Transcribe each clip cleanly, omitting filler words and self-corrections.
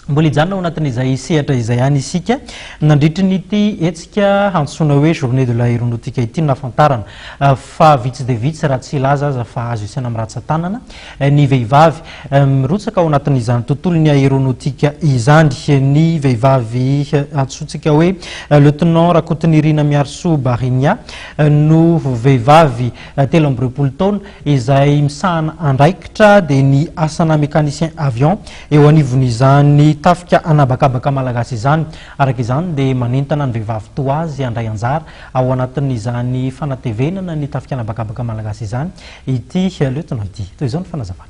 Mbola hijanona ao anatin'izay sehatra izay ihany isika nandritry ny ity hetsika antsoina hoe Journée de l'aéronautique ity no nahafantarana fa vitsy dia vitsy raha tsy hilaza aza fa azo isaina amin'ny ratsan-tanana ny vehivavy mirotsaka ao anatin'izany tontolon'ny aéronautique izany. Ny vehivavy antsointsika hoe Lieutenant Rakotonirina Miarisoa Barinia no vehivavy 23 taona izay misahana andraikitra dia ny asana mécanicien avion Eo anivon'izany tafika an'habakabaka malagasy izany, araka izany, dia manentana ny vehivavy toa azy handray anjara ao anatin'izany fanatevenana ny tafika an'habakabaka malagasy izany ity lieutenant ity. Toy izao ny fanazavany.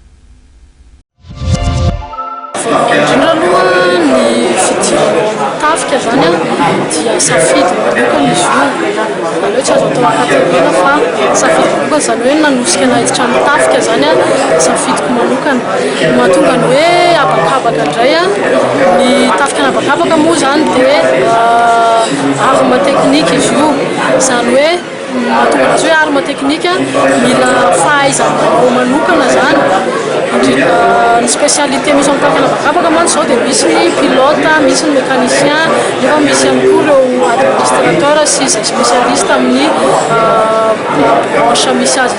Voalohany indrindra aloha ny fidirana ao amin'ny tafika izany dia safidy manokana izy io, izany hoe tsy azo atao an-katerena fa safidy manokana, izany hoe nanosika anah hiditra amin'ny tafika izany safidiko manokana. Ny mahatonga ny hoe habakabaka indray, ny tafika an'habakabaka moa izany dia arme technique izy io, izany hoe ny mahatonga anazy hoe arme technique mila fahaiza-manao manokana izany, indrindra ny spécialité misy ao amin'ny tafika an'habakabaka mantsy izao dia misy ny pilote, misy ny mécanicien, nefa misy ihany koa ireo administrateur sy izay spécialiste amin'ny branche misy azy.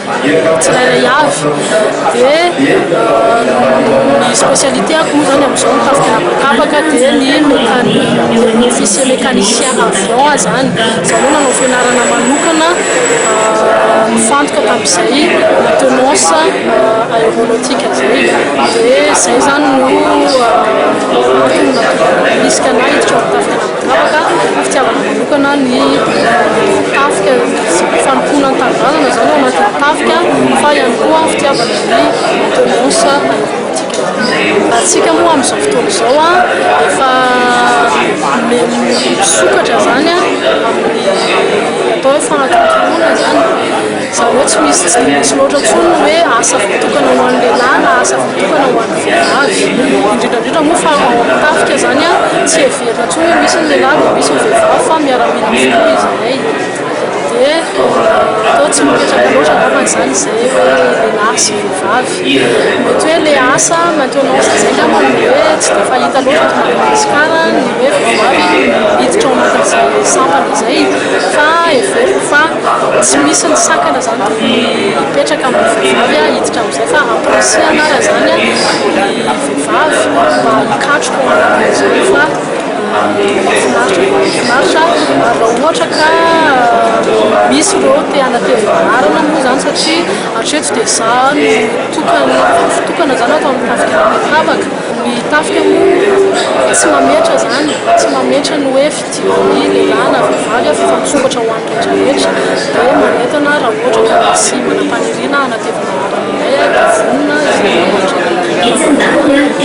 tsirairay avy dia ny spécialité ako moa zany amin'izao ny tafika an'habakabaka dia ny mécani- officier mécanicien avion aho zany, izaho aloha nanao fianarana manokana nifantoka tamin'izay maintenance aéronautique zay dia izay zany no antony nahatonga nanisika anah hiditra ao amin'ny tafika an'habakabaka, fitiavana manokana ny tafika sy fanompoana ny tanindrazana izany ao anatin'ny tafika fa ihany koa fitiavana ny maintenance aéronautique. Antsika moa amin'izao fotoana izao efa misokatra izany amin'ny atao hoe fanatontoloana izany, izany hoe tsy misy tsy dia misy loatra intsony ny hoe asa voatokana ho an'ny lehilahy na asa voatokana ho an'ny vehivavy, indrindra indrindra moa fa ao amin'ny tafika izany tsy heverina intsony hoe misy ny lehilahy dia misy ny vehivavy fa miaramila avokoa izahay. Dia toa tsy mipetraka loatra angambany izany izay hoe lehilahy sy vehivavy. Mety hoe ilay asa maintenance izay angamba no hoe tsy dia fahita loatra eto Madagasikara ny hoe vehivavy miditra ao anatin'izay sampana izay fa heveriko fa tsy misy ny sakana izany tokony hipetraka amin'ny vehivavy hiditra amin'izay fa ampirisihana ara izany ny vehivavy mba hikatroka ao anatin'izay fa Mahafinaritra dia mahafinaritra ary raha ohatra ka misy ireo te hanatevin-daharana moa izany satria hatreto dia izaho no tokana, tokana izany ato amin'ny tafika an'Anakabaka. Ny tafika moa tsy mametra izany, tsy mametra ny hoe fidiran'ny lehilahy na vehivavy fa efa misokatra ho an'ny rehetra rehetra dia manentana raha ohatra ka misy manam-paniriana hanatevin-daharana aminay dia vonona izahay mandray.